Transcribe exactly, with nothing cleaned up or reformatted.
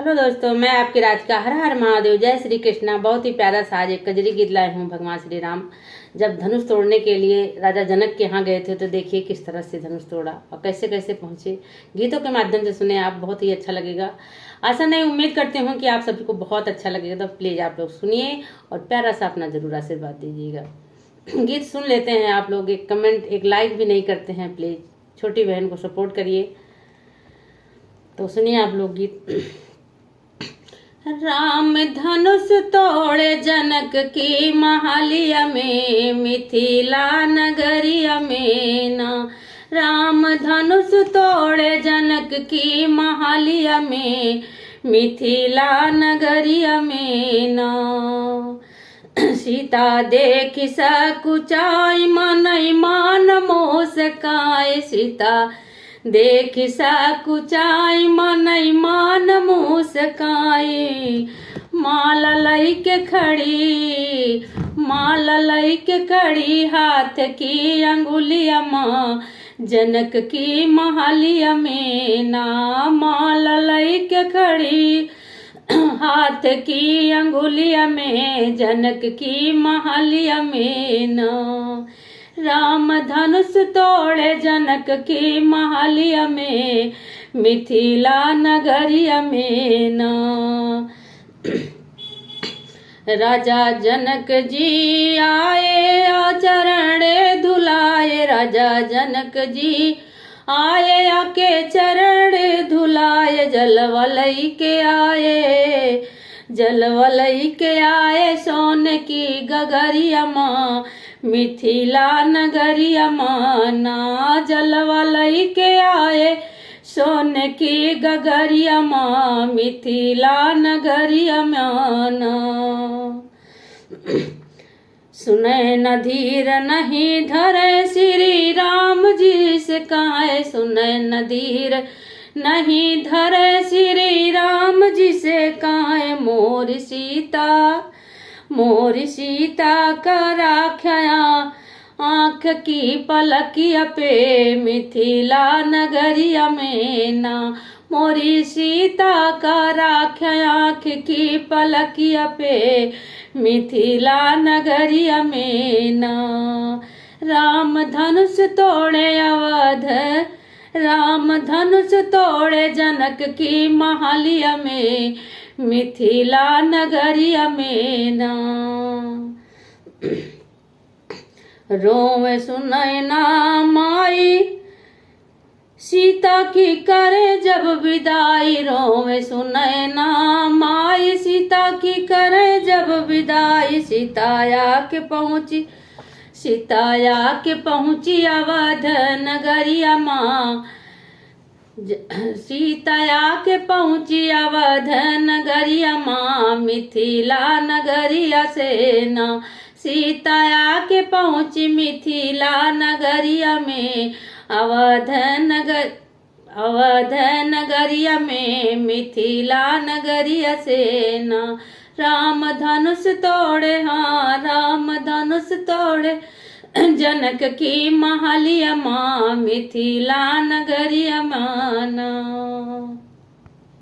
हेलो दोस्तों, मैं आपकी राधिका। हर हर महादेव, जय श्री कृष्णा। बहुत ही प्यारा सा आज एक कजरी गीत लाए हूँ। भगवान श्री राम जब धनुष तोड़ने के लिए राजा जनक के यहाँ गए थे, तो देखिए किस तरह से धनुष तोड़ा और कैसे कैसे पहुँचे। गीतों के माध्यम से सुने आप, बहुत ही अच्छा लगेगा। आशा नहीं, उम्मीद करती हूँ कि आप सभी को बहुत अच्छा लगेगा। तो प्लीज आप लोग सुनिए और प्यारा सा अपना जरूर आशीर्वाद दीजिएगा। गीत सुन लेते हैं आप लोग, एक कमेंट, एक लाइक भी नहीं करते हैं। प्लीज छोटी बहन को सपोर्ट करिए। तो सुनिए आप लोग गीत। राम धनुष तोड़े जनक की महलिया में, मिथिला नगरिया में ना। राम धनुष तोड़े जनक की महलिया में, मिथिला नगरिया में ना। सीता देखि सकुचाई मनई मान मुस्काए। सीता देखि सकुचाई मनई मान मुस्काए। माला लइके खड़ी, माला लइके खड़ी हाथ की अंगुलिया मा। जनक की महलिया में ना। माला लइके खड़ी हाथ की अंगुलिया में। जनक की महलिया में ना। राम धनुष तोड़े जनक की महलिया में, मिथिला नगरिया में ना। राजा जनक जी आए आ चरण धुलाए। राजा जनक जी आए आके चरण धुलाए। जलवा लइके आए, जलवा लइके आए सोने की गगरिया मा। मिथिला नगरिया मा ना। जलवा लइके आए सोने की गगरिया मा। मिथिला नगरिया मा ना। सुनैन धीर नहीं धरे श्री राम जी से काहे। सुनैन धीर नहीं धरे श्री राम जी से काहे। मोरी सीता, मोरी सीता का राख्या आँख की पलकिया पे, मिथिला नगरिया में ना। मोरी सीता का राख्या आँख की पलकिया पे, मिथिला नगरिया में ना। राम धनुष तोड़े अवध, राम धनुष तोड़े जनक की महलिया में, मिथिला नगरिया में ना। रोवे सुनैना माई सीता की करे जब विदाई। रोवे सुनैना माई सीता की करे जब विदाई। सीता आके पहुँची, सीता आके पहुँची अवध नगरिया मा। ज-, सीता आके पहुँची अवध नगरिया मा। मिथिला नगरिया से ना। सीता आके पहुँची मिथिला नगरिया में। अवध नगर, अवध नगरिया में, मिथिला नगरिया से ना। राम धनुष तोड़े, हाँ, राम धनुष तोड़े जनक की महलिया मा। मिथिला नगरिया मा ना।